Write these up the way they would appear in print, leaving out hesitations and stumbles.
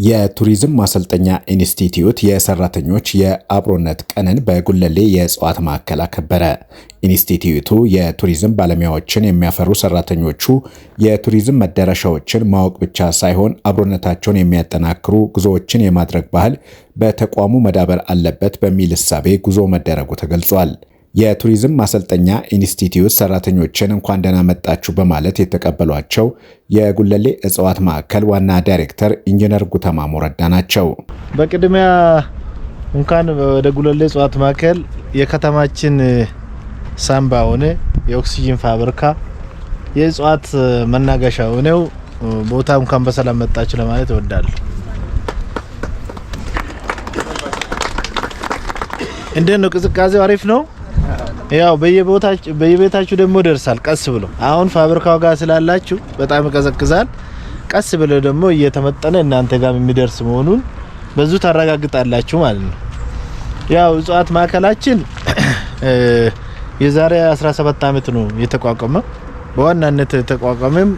የቱሪዝም ማሰልጠኛ ኢንስቲትዩት የሰራተኞች የአብሮነት ቀንን በጉለሌ የእጽዋት ማዕከል አከበረ። ኢንስቲትዩቱ የቱሪዝም ባለሙያዎችን የሚያፈሩ ሰራተኞቹ የቱሪዝም መዳረሻዎችን ማወቅ ብቻ ሳይሆን አብሮነታቸውን የሚያጠናክሩ ጉዞዎችን የማድረግ ባህል በተቋሙ መዳበር አለበት በሚል እሳቤ ጉዞ መደረጉ ተገልጿል። የቱሪዝም ማሰልጠኛ ኢንስቲትዩት ሰራተኞችን እንኳን ደህና መጣችሁ በማለት የተቀበሏቸው የጉለሌ እጽዋት ማዕከል ዋና ዳይሬክተር ኢንጂነር ጉተማ ሞረዳ ናቸው። በቅድሚያ እንኳን ወደ ጉለሌ እጽዋት ማዕከል የከተማችን ሳምባ ሆነ የኦክሲጂን ፋብሪካ የእጽዋት መናገሻ ሆነው ቦታ እንኳን በሰላም መጣችሁ ለማለት እወዳለሁ። እንዴት ነው ቅዝቃዜው? አሪፍ ነው። ያው በየቤታችሁ ደግሞ ደርሳል። ቀስ ብሎ አሁን ፋብሪካው ጋር ስላላችሁ በጣም ይቀዘቅዛል። ቀስ ብሎ ደግሞ እየተመጠነ እናንተ ጋር የሚደርስ መሆኑን በዙ ታረጋግጣላችሁ ማለት ነው። ያው እጽዋት ማዕከላችን የዛሬ 17 ዓመት ነው የተቋቋመ። በዋናነት የተቋቋመም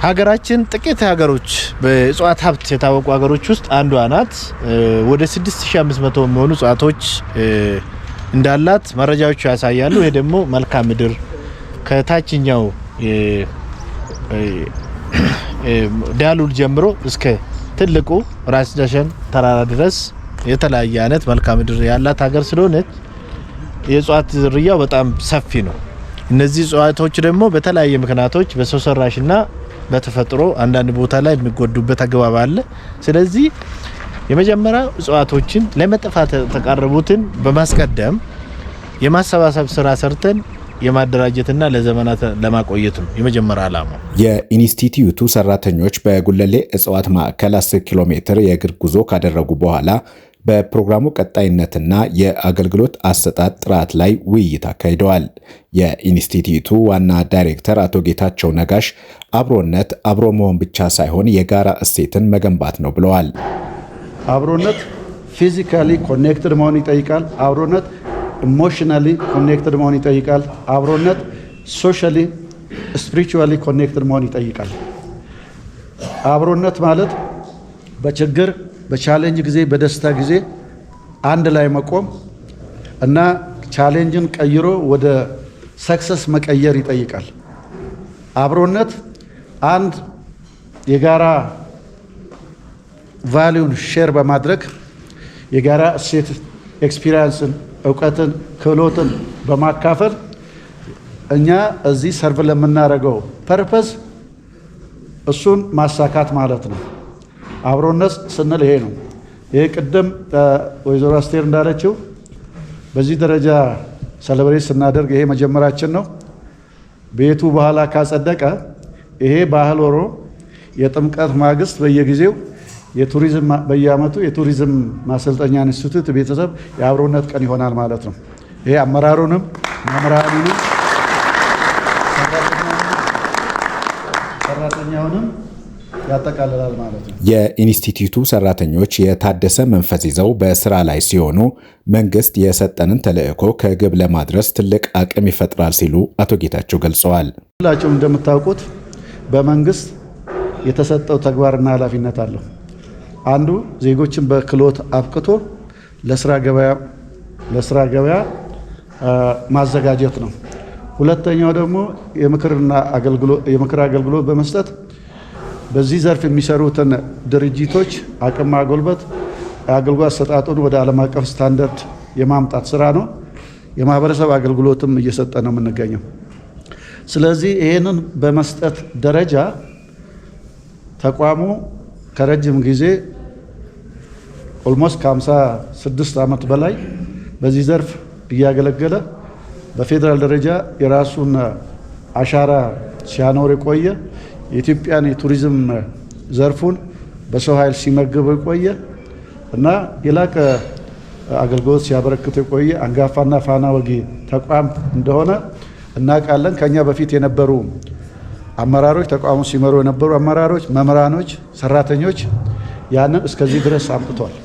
ሀገራችን ጥቂት ሀገሮች በእጽዋት ሀብት የታወቁ ሀገሮች ውስጥ አንዷ ናት። ወደ 6500 የሚሆኑ እጽዋቶች እንዳላት መረጃዎቹ ያሳያሉ። ይሄ ደግሞ መልክዓ ምድር ከታችኛው ዳሉል ጀምሮ እስከ ትልቁ ራስ ዳሸን ተራራ ድረስ የተለያየ አይነት መልክዓ ምድር ያላት ሀገር ስለሆነች የእጽዋት ዝርያው በጣም ሰፊ ነው። እነዚህ እጽዋቶች ደግሞ በተለያየ ምክንያቶች በሰው ሰራሽና በተፈጥሮ አንዳንድ ቦታ ላይ የሚጎዱበት አግባብ አለ። ስለዚህ የመጀመሪያ እጽዋቶችን ለመጥፋት የተቃረቡትን በማስቀደም የማሰባሰብ ስራ ሰርተን የማደራጀትና ለዘመናት ለማቆየት ነው የመጀመሪያ ዓላማው። የኢንስቲትዩቱ ሰራተኞች በጉለሌ እጽዋት ማዕከል 10 ኪሎ ሜትር የእግር ጉዞ ካደረጉ በኋላ በፕሮግራሙ ቀጣይነትና የአገልግሎት አሰጣጥ ጥራት ላይ ውይይት አካሂደዋል። የኢንስቲትዩቱ ዋና ዳይሬክተር አቶ ጌታቸው ነጋሽ አብሮነት አብሮ መሆን ብቻ ሳይሆን የጋራ እሴትን መገንባት ነው ብለዋል። አብሮነት physically connected መሆን ይጠይቃል። አብሮነት emotionally connected መሆን ይጠይቃል። አብሮነት socially spiritually connected መሆን ይጠይቃል። አብሮነት ማለት በችግር በ challenge ጊዜ በደስታ ጊዜ አንድ ላይ መቆም እና challenge ን ቀይሮ ወደ success መቀየር ይጠይቃል። አብሮነት አንድ የጋራ value ን share በማድረግ የጋራ እሴት experience ን፣ እውቀትን፣ ክህሎትን በማካፈል እኛ እዚህ serve ለምናደርገው purpose እሱን ማሳካት ማለት ነው። አብሮነት ስንል ይሄ ነው። ይሄ ቅድም ወይዘሮ አስቴር እንዳለችው በዚህ ደረጃ celebrate ስናደርግ ይሄ መጀመራችን ነው። ቤቱ በኋላ ካጸደቀ ይሄ ባህል ሆኖ የጥምቀት ማግስት በየጊዜው የቱሪዝም በየዓመቱ የቱሪዝም ማሰልጠኛ ኢንስቲትዩት ቤተሰብ የአብሮነት ቀን ይሆናል ማለት ነው። ይሄ አመራሩንም መምህራኑንም ሰራተኛውንም ያጠቃልላል ማለት ነው። የኢንስቲትዩቱ ሰራተኞች የታደሰ መንፈስ ይዘው በስራ ላይ ሲሆኑ መንግስት የሰጠንን ተልዕኮ ከግብ ለማድረስ ትልቅ አቅም ይፈጥራል ሲሉ አቶ ጌታቸው ገልጸዋል። ሁላችሁም እንደምታውቁት በመንግስት የተሰጠው ተግባርና ኃላፊነት አለው። አንዱ ዜጎችን በክህሎት አብቅቶ ለስራ ገበያ ማዘጋጀት ነው። ሁለተኛው ደግሞ የምክር አገልግሎት በመስጠት በዚህ ዘርፍ የሚሰሩትን ድርጅቶች አቅም ማጎልበት፣ አገልግሎት አሰጣጡን ወደ ዓለም አቀፍ ስታንዳርድ የማምጣት ስራ ነው። የማህበረሰብ አገልግሎትም እየሰጠ ነው የምንገኘው። ስለዚህ ይህንን በመስጠት ደረጃ ተቋሙ ከረጅም ጊዜ almost ከ56 ዓመት በላይ በዚህ ዘርፍ እያገለገለ በፌዴራል ደረጃ የራሱን አሻራ ሲያኖር የቆየ፣ የኢትዮጵያን የቱሪዝም ዘርፉን በሰው ኃይል ሲመግብ የቆየ እና የላቀ አገልግሎት ሲያበረክት የቆየ አንጋፋና ፋና ወጊ ተቋም እንደሆነ እናውቃለን። ከኛ በፊት የነበሩ አመራሮች፣ ተቋሙ ሲመሩ የነበሩ አመራሮች፣ መምህራኖች፣ ሰራተኞች ያንን እስከዚህ ድረስ አምጥተዋል።